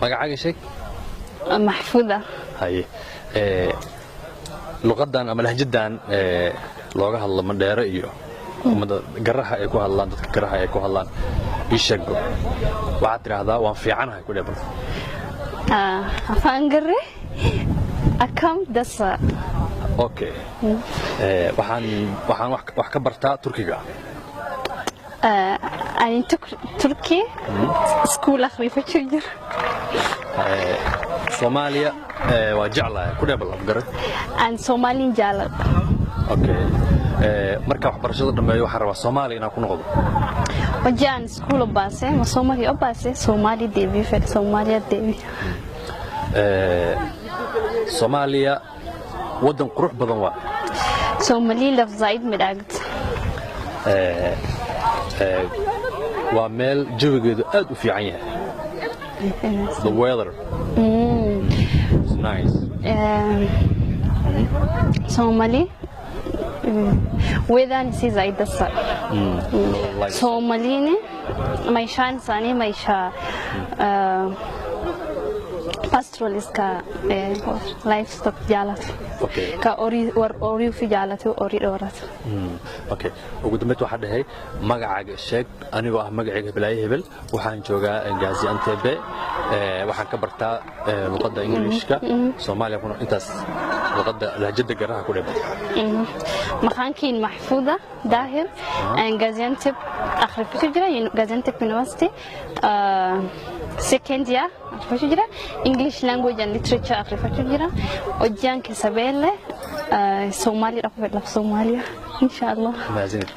Magacaaga sheeg. Maxfuuda. Haye, luqadan ama lahjadan looga hadlo Mandheero iyo ummadda Garaha ay ku hadlaan, dadka Garaha ay ku hadlaan, ii sheegbo. Waxaad tidhaahdaa "waan fiicanahay" ku dheh bal. Afaan Garre akkam dasa. Okay, waxaan wax ka bartaa Turkiga. Ani Turkey school akhriifachuu jira. Soomaaliya waa jeclahay ku dheh bal Afgare. Aan Soomaaliin jaaladha. Okay, marka waxbarashada dhammeeyo waxaan rabaa Soomaaliya inaan ku noqdo. Hojii aan school obbaase ma Soomaali obbaase, Soomaali deebi'uu fedha, Soomaaliya deebi'a. Soomaaliya waddan qurux badan waa. Soomaalii laf zaa'id midhaagta. Waa meel jawigeedu aad u fiican yahay, the weather is nice. Soomali weather isii zaa'id dasa. Like, Soomaliin maishaan isaanii maishaa pastoralist ka livestock jaalatu. Ka horii, war horii ofii jaalatu, horii dhooratu. Okay, ugu dambeyd waxaa dhahay magacaaga sheeg. Anigoo ah magacayga Hebelaaye Hebel, waxaan joogaa Gaziantep, waxaan ka bartaa luqadda Ingiliishka Soomaaliya kuna intaas luqadda lahjadda Garaha ku dheh. Maqaan kiyya Mahfuda Dahir and Gaziantep akhriifachuu jira, Gaziantep University second year akhriifachuu jira, English language and literature akhriifachuu jira. Hojii keessa beelle Soomaaliya dhaquu fedha, Soomaaliya insha Allah. Mahadsanid.